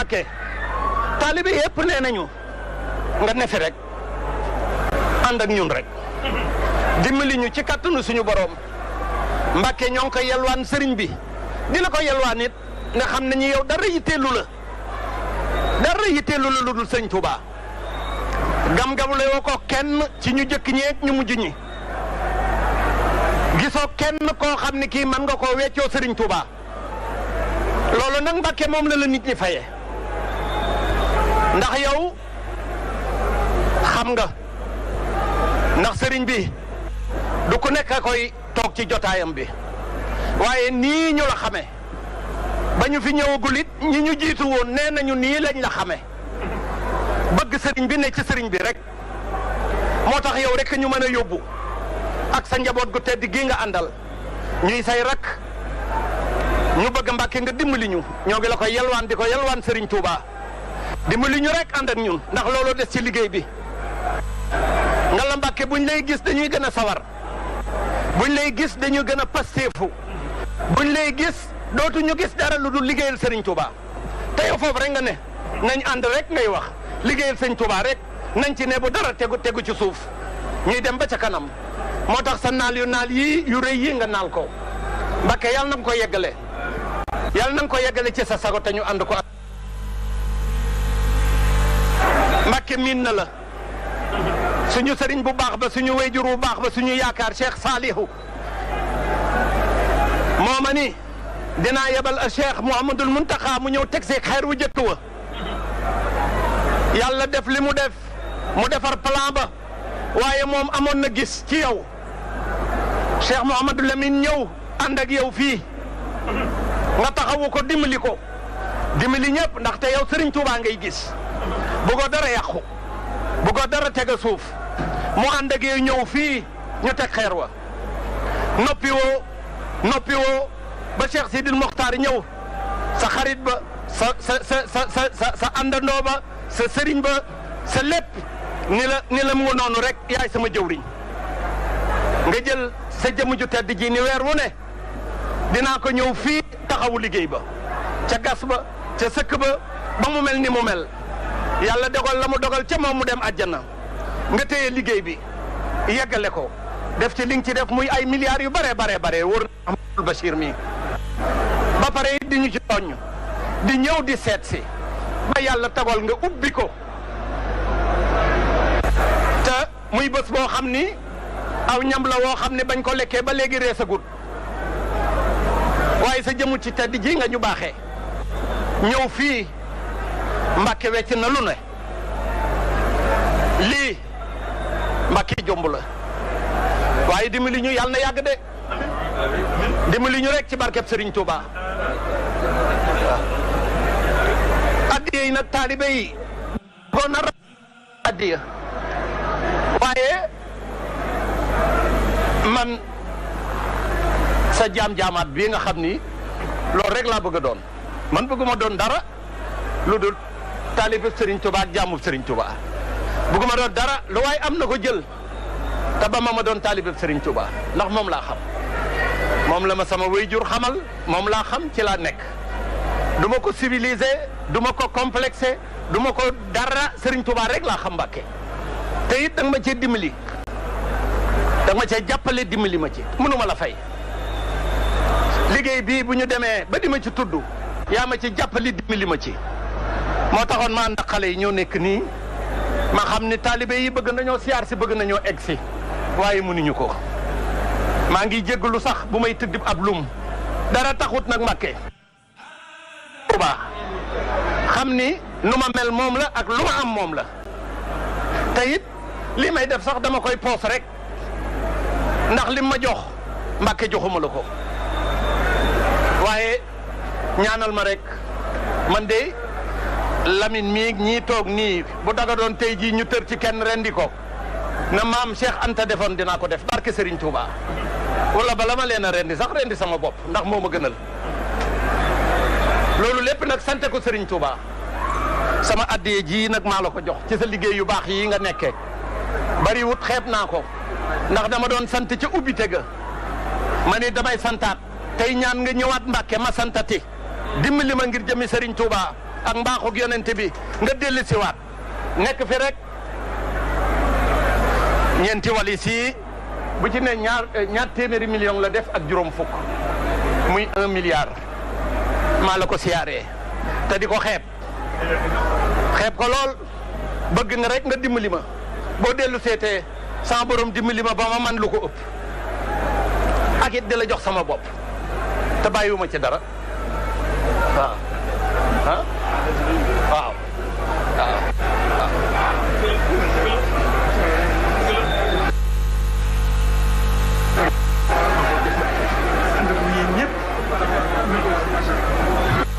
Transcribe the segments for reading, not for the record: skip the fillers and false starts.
Mbàkke taalibe yépp nee nañu nga nefi rek ànd ak ñun rek dimbali ñu ci kàttanu suñu borom Mbàkke ñoo ngi koy yelwaan sëriñ bi di la ko yelwaan it nga xam ne ñu yow dara yitteelu la lu dul sëñ Touba gam-gamle woo ko kenn ci ñu jëkk ñeeg ñu mujj ñi gisoo kenn koo xam ne kii mën nga koo weccoo sëriñ Touba loolu nag Mbàkke moom la nit ñi fayee ndax yow xam nga ndax sëriñ bi du ku nekk a koy toog ci jotaayam bi waaye nii ñu la xame ba ñu fi ñëwagul it ñi ñu jiitu woon nee nañu nii lañ la xame bëgg sëriñ bi ne ci sëriñ bi rek moo tax yow rek ñu mën a yóbbu ak sa njaboot gu tedd gi nga àndal ñuy say rak ñu bëgg Mbàkke nga dimbali ñu ñoo ngi la koy yelwaan di ko yelwaan sëriñ Touba dimbali ñu rek ànd ak ñun ndax loolu des ci liggéey bi nga la Mbàkke buñ lay gis dañuy gën a sawar buñ lay gis dañuy gën a pasteefu buñ lay gis dootuñu gis dara lu dul liggéeyal sëriñ Touba te yow foofu rek nga ne nañ ànd rek ngay wax liggéeyal sëriñ Touba rek nañ ci ne bu dara tegu ci suuf ñuy dem ba ca kanam moo tax sa naal yii yu rëy yi nga naal ko Mbàkke yàlla na nga ko yeggale yàlla na nga ko yeggale ci sa sago te ñu ànd ko Mbàkke miin na la suñu sëriñ bu baax ba suñu wayjur bu baax ba suñu yaakaar Cheikh Salihu moo ma ni dinaa yebal a Cheikh Mouhamadul Muntaxa mu ñëw teg si xeer wu jëkk wa yàlla def li mu def mu defar plan ba waaye moom amoon na gis ci yow Cheikh Mouhamadou Lamine ñëw ànd ak yow fii nga taxawu ko dimbali ñëpp ndaxte yow Serigne Touba ngay gis bu ko dara yàqu bu ko dara teg a suuf mu ànd ak yow ñëw fii ñu teg xeer wa noppi woo ba Cheikh Sidil Mokhtar ñëw sa xarit ba sa àndandoo ba sa sëriñ ba sa lépp ni la mu noonu rek yaay sama jëwriñ nga jël sa jëmm ju tedd ji ni weer wu ne dinaa ko ñëw fii taxawu liggéey ba ca gas ba ca sëkk ba mu mel ni mu mel yàlla dogal la mu dogal ca moom mu dem àjjana nga téye liggéey bi yeggale ko def ci li nga ci def muy ay milliards yu bare wóor na Ahmadul Bachir mi ba pare di ñu ci tooñ di ñëw di seet si ba yàlla tagal nga ubbi ko te muy bés boo xam ni aw ñam la woo xam ne bañ ko lekkee ba léegi reesagut waaye sa jëmu ci tedd ji nga ñu baaxee ñëw fii Mbàkke wecc na lu ne lii Mbàkke jomb la waaye dimbali ñu yàlla na yàgg de dimbali ñu rek ci barkeb Serigne Touba addiya yi nag taalibe yi ko na addiya waaye man sa jaam-jaamaat bii nga xam ni loolu rek laa bëgg a doon man bëgguma doon dara lu dul taalibe Serigne Touba ak jaamub Serigne Touba bëgguma doon dara lu waaye am na ko jël te ba ma doon taalibe Serigne Touba ndax moom laa xam moom la ma sama waajur xamal moom laa xam ci laa nekk du ma ko civilisé du ma ko complexé du ma ko dara Serigne Touba rek laa xam Mbàkke te it da nga ma cee dimbali da nga ma cee jàppale dimbali ma ci mënuma la fay liggéey bii bu ñu demee ba di ma ci tudd yaa ma ci jàppale dimbali ma ci moo taxoon ma ànd ak xale yi ñoo nekk nii ma xam ni taalibe yi bëgg nañoo siyaar si bëgg nañoo egg si waaye mënuñu ko maa ngi jéggalu sax bu may tëdd ab lum dara taxut nag Mbàkke Touba xam ni nu ma mel moom la ak lu ma am moom la te it li may def sax dama koy poos rek ndax lim ma jox Mbàkke joxuma la ko waaye ñaanal ma rek man de Lamine mii ñii toog nii bu daga doon tey jii ñu tër ci kenn rendi ko na maam Cheikh Anta defoon dinaa ko def barke Serigne Touba wala bala ma leen a rendi sax rendi sama bopp ndax moo ma gënal loolu lépp nag sante ko Serigne Touba sama addiye ji nag maa la ko jox ci sa liggéey yu baax yi nga nekkee bari wut xeeb naa ko ndax dama doon sant ca ubbite ga ma ni damay santaat tey ñaan nga ñëwaat Mbàkke ma santati dimbali ma ngir jëmi Serigne Touba ak mbaaxug yonente bi nga dellu si waat nekk fi rek ñeenti walis yi bu ci ne ñaar téeméeri million la def ak juróom fukk muy 1 milliard maa la ko siyaaree te di ko xeeb ko lool bëgg nga rek nga dimbali ma boo dellu seetee sama borom dimbali ma ba ma man lu ko ëpp ak it di la jox sama bopp te bàyyiwuma ci dara waaw ah waaw waaw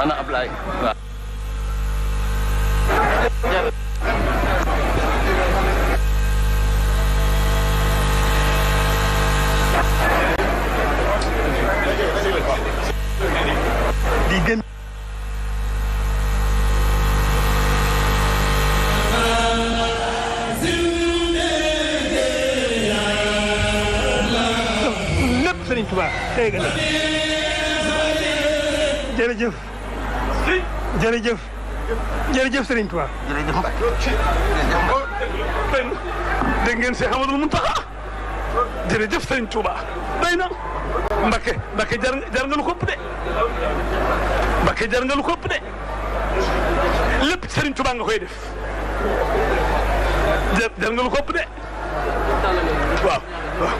ana Ablaye waaw di gën lépp Sëriñ Tuubaa tey gën jërëjëf jërëjëf jërëjëf Sëriñ Tuubaa jërëjëf Mbacke dégg ngeen Cheikh Amadou Mountakha jërëjëf Sëriñ Tuubaa doy na Mbacke jar nga lu ko ëpp de Mbacke jar nga lu ko ëpp de lépp Sëriñ Tuubaa nga koy def jar nga lu ko ëpp de waaw waaw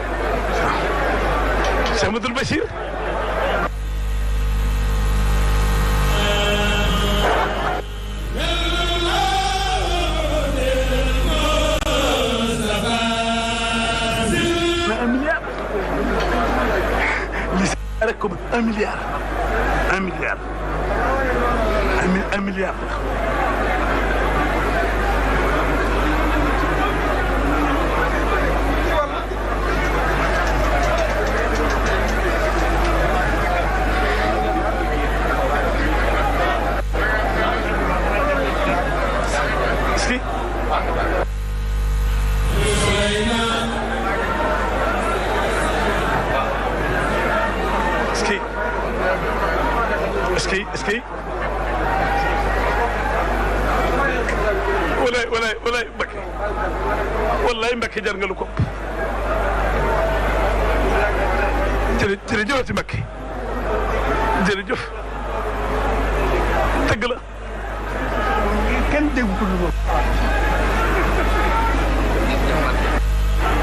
Cheikh Amadou Bachir rek ko 1 milliard 1 milliard 1 milliard est-ce que walaay Mbacke wallaay Mbacke jar nga lu ko jërëjëf Mbacke jërëjëf dëgg la kenn déggu ko lu moom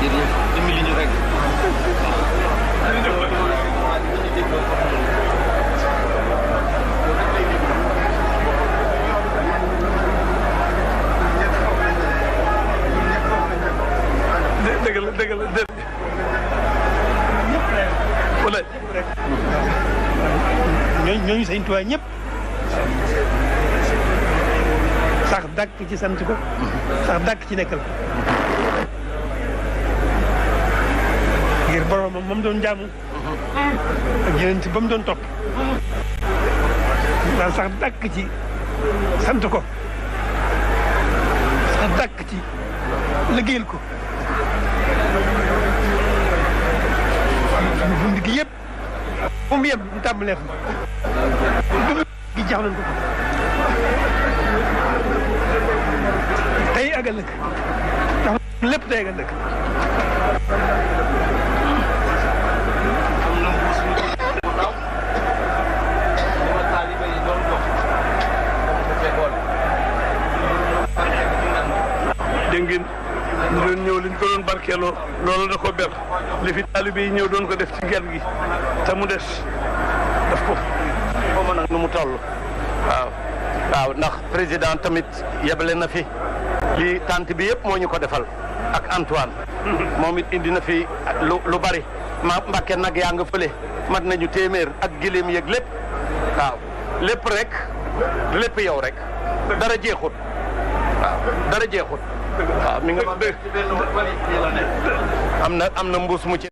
jërëjëf dimbali ñu rek dëgg la wala ñooñu Sëriñ Tuubaa ñëpp sax dàkk ci sant ko sax dàkk ci nekkal ngir boromam moom doon jaamu ak yeneen ba mu doon topp daal sax dàkk ci sant ko sax dàkk ci liggéeyal ko dund gi yëpp fu mu yem ñu tàmbalee fa gi jax nañ ko tey ak ëllëg tax lépp tey ak ëllëg dégg ngeen ñu doon ñëw liñ ko doon barkeeloo loolu da ko ber li fi taalibe yi ñëw doon ko def ci ger gi te mu des daf ko xawma nag nu mu toll waaw ndax président tamit yebale na fi li tante bi yëpp moo ñu ko defal ak Antoine moom it indi na fi lu bari Mbàkke nag yaa nga fële mat nañu téeméer ak giléem yeeg lépp waaw lépp rek lépp yow rek dara jeexut waaw dara jeexut waaw mi nga am na mbuus mu ci